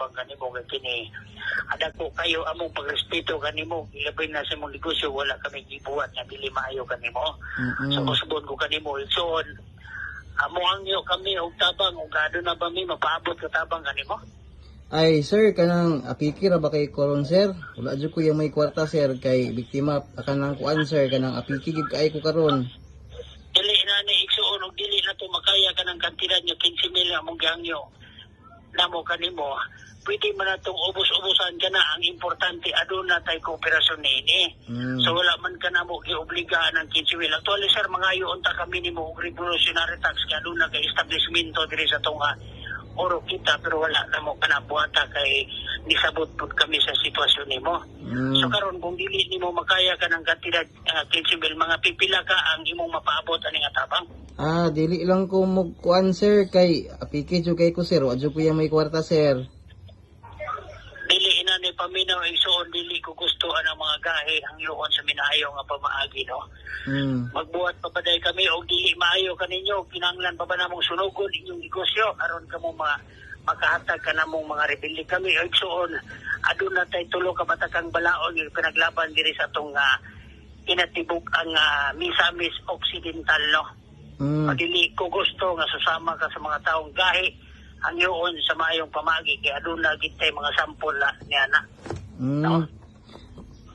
tabang kanimo kay kini adako kayo among pagrespeto kanimo, ilabay na sa imong negosyo, wala kami gibuhat nga dili maayo kanimo. So usbon ko kanimo, igsoon, amo hangyo kami og tabang ug aduna ba mi mapaabot ka tabang kanimo? Ay sir, kanang apiki ra ba kay koron, sir? Wala jud ko yung may kwarta, sir, kay biktima kanang kuan, sir, kanang apiki gid kay ko karon. Dili na ni, igsuon, og dili na to makaya kanang kantidad nga 15 mil among gihangyo namo kanimo, pwede man natong ubos-ubusan ka na. Ang importante, aduna tay kooperasyon niini. So wala man ka namo giobligahan ng 15 mil. Actually, sir, mangayo unta kami nimo og revolutionary tax kay aduna kay establishmento diri sa tunga Oroquieta, pero wala namo kana buhata kay nisabot pud kami sa sitwasyon nimo. So karon, kung dili nimo makaya ka ng kantidad 15 mil, mga pipila ka ang imong mapaabot ani nga tabang? Ah, dili lang ko mo kuan, sir, kay apiki jud kay ko, sir, wa jud ko yung may kwarta, sir. Dili ina ni, paminaw, igsuon, dili ko gusto ang mga gahi ang yuon sa minayo nga pamaagi, no. Magbuhat pa ba day kami og dili maayo kaninyo? Kinahanglan pa ba namong sunugon inyong negosyo aron kamo makahatag ka namong mga rebelde kami, igsuon? Aduna tay tulo ka batakang balaod nga pinaglaban diri sa atong kinatibuk ang Misamis Occidental, no. Dili ko gusto nga susama ka sa mga taong gahi ang yuon sa maayong pamagi kay aduna gid tay mga sampol na niya na. No?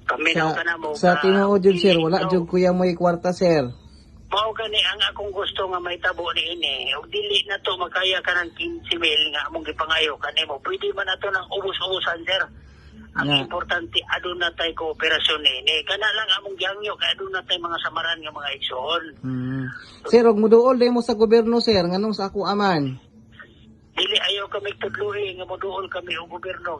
Paminaw Sa ka na mo. sa tinuod jud, sir, wala no. jud ko yung may kwarta, sir. Mao gani ang akong gusto nga mahitabo ni ini. Ug dili na to makaya ka ng 15 mil nga among gipangayo kanimo, pwede man nato nang ubos-ubusan, sir. Ang importante, aduna tay kooperasyon ni ini. Kana lang among gihangyo kay aduna tay mga samaran nga mga igsoon. Sir, og muduol day mo sa gobyerno, sir, nganong sa ako aman? Dili, ayaw kami tudloi nga moduol kami og gobyerno.